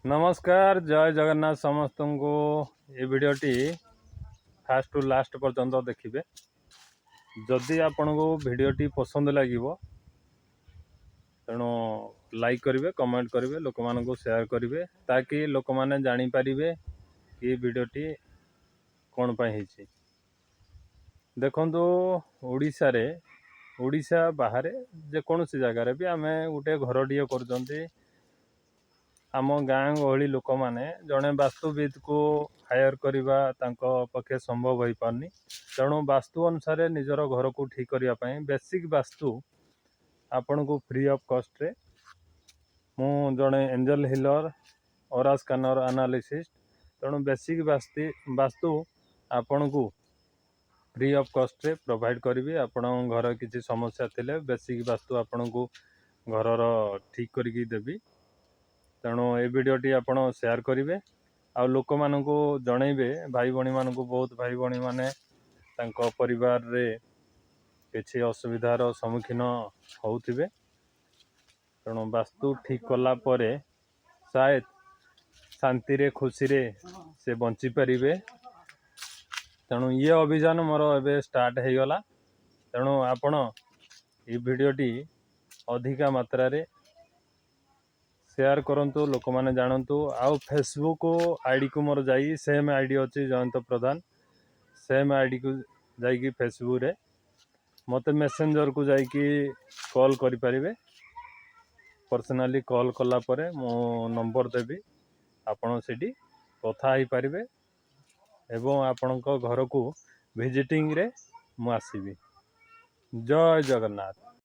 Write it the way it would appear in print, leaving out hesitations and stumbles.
ନମସ୍କାର, ଜୟ ଜଗନ୍ନାଥ ସମସ୍ତଙ୍କୁ। ଏ ଭିଡ଼ିଓଟି ଫାଷ୍ଟ ଟୁ ଲାଷ୍ଟ ପର୍ଯ୍ୟନ୍ତ ଦେଖିବେ। ଯଦି ଆପଣଙ୍କୁ ଭିଡ଼ିଓଟି ପସନ୍ଦ ଲାଗିବ, ତେଣୁ ଲାଇକ୍ କରିବେ, କମେଣ୍ଟ କରିବେ, ଲୋକମାନଙ୍କୁ ସେୟାର କରିବେ, ତାକି ଲୋକମାନେ ଜାଣିପାରିବେ କି ଭିଡ଼ିଓଟି କ'ଣ ପାଇଁ ହେଇଛି। ଦେଖନ୍ତୁ, ଓଡ଼ିଶାରେ, ଓଡ଼ିଶା ବାହାରେ, ଯେକୌଣସି ଜାଗାରେ ବି ଆମେ ଗୋଟେ ଘରଟିଏ କରୁଛନ୍ତି, ଆମ ଗାଁ ଗହଳି ଲୋକମାନେ ଜଣେ ବାସ୍ତୁବିତ୍କୁ ହାୟର କରିବା ତାଙ୍କ ପକ୍ଷେ ସମ୍ଭବ ହୋଇପାରୁନି। ତେଣୁ ବାସ୍ତୁ ଅନୁସାରେ ନିଜର ଘରକୁ ଠିକ୍ କରିବା ପାଇଁ ବେସିକ୍ ବାସ୍ତୁ ଆପଣଙ୍କୁ ଫ୍ରି ଅଫ୍ କଷ୍ଟରେ, ମୁଁ ଜଣେ ଏଞ୍ଜଲ୍ ହିଲର, ଅରା ସ୍କାନର ଆନାଲିସିଷ୍ଟ, ତେଣୁ ବେସିକ୍ ବାସ୍ତୁ ଆପଣଙ୍କୁ ଫ୍ରି ଅଫ୍ କଷ୍ଟରେ ପ୍ରୋଭାଇଡ଼ କରିବି। ଆପଣଙ୍କ ଘର କିଛି ସମସ୍ୟା ଥିଲେ ବେସିକ୍ ବାସ୍ତୁ ଆପଣଙ୍କୁ ଘରର ଠିକ୍ କରିକି ଦେବି। ତେଣୁ ଏ ଭିଡ଼ିଓଟି ଆପଣ ସେୟାର କରିବେ ଆଉ ଲୋକମାନଙ୍କୁ ଜଣେଇବେ, ଭାଇ ଭଉଣୀମାନଙ୍କୁ। ବହୁତ ଭାଇ ଭଉଣୀମାନେ ତାଙ୍କ ପରିବାରରେ କିଛି ଅସୁବିଧାର ସମ୍ମୁଖୀନ ହେଉଥିବେ। ତେଣୁ ବାସ୍ତୁ ଠିକ୍ କଲା ପରେ ସାୟଦ ଶାନ୍ତିରେ, ଖୁସିରେ ସେ ବଞ୍ଚିପାରିବେ। ତେଣୁ ଇଏ ଅଭିଯାନ ମୋର ଏବେ ଷ୍ଟାର୍ଟ ହେଇଗଲା। ତେଣୁ ଆପଣ ଏ ଭିଡ଼ିଓଟି ଅଧିକା ମାତ୍ରାରେ ସେୟାର କରନ୍ତୁ, ଲୋକମାନେ ଜାଣନ୍ତୁ। ଆଉ ଫେସବୁକ୍ ଆଇଡ଼ିକୁ ମୋର ଯାଇ, ସେମ୍ ଆଇଡ଼ି ଅଛି, ଜୟନ୍ତ ପ୍ରଧାନ, ସେମ୍ ଆଇଡ଼ିକୁ ଯାଇକି ଫେସବୁକ୍ରେ ମୋତେ ମେସେଞ୍ଜରକୁ ଯାଇକି କଲ୍ କରିପାରିବେ। ପର୍ସନାଲି କଲ୍ କଲା ପରେ ମୁଁ ନମ୍ବର ଦେବି, ଆପଣ ସେଇଠି କଥା ହେଇପାରିବେ ଏବଂ ଆପଣଙ୍କ ଘରକୁ ଭିଜିଟିଂରେ ମୁଁ ଆସିବି। ଜୟ ଜଗନ୍ନାଥ।